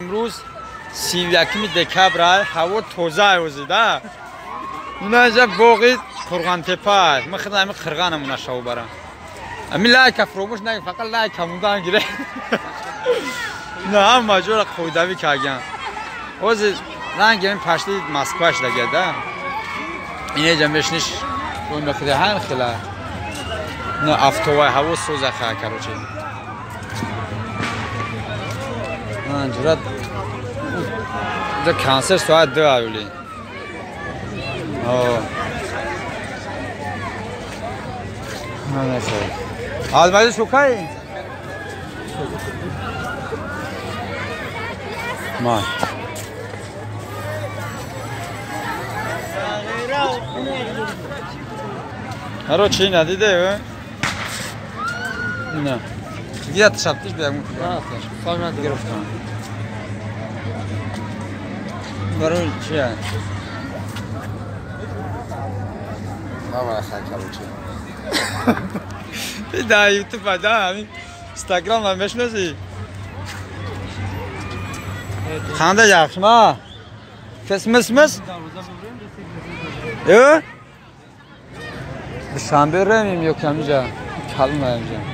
Имрӯз 31 декабр, ҳаво тоза озида. Инаҷа боғи Қурғонтепа. Ман худам ами қирғанамона шав барам. Ами лайка фуромӯш накун, фақат лайка мондан гире. На ҳама ҷора қоидавӣ кардям. Ҳозир ранги ами пашти Москва шудагия да. Инеҷа мешниш мехӯри ҳар хела. На автовай ҳаво соза ха, короче. Ҷурат консерт соат 2 аюли. Алмади шукай? Ма. Короче, ина диде, ина. Где ты шаптиш, бля, гирифтам. Барои чия? Давай, хай, короче. Да, YouTube, да, Instagram мешноси? Қандай yaxshimi? Кисмисmiz? Э? Душанбе ремим ё камиҷа? Калма ямҷа.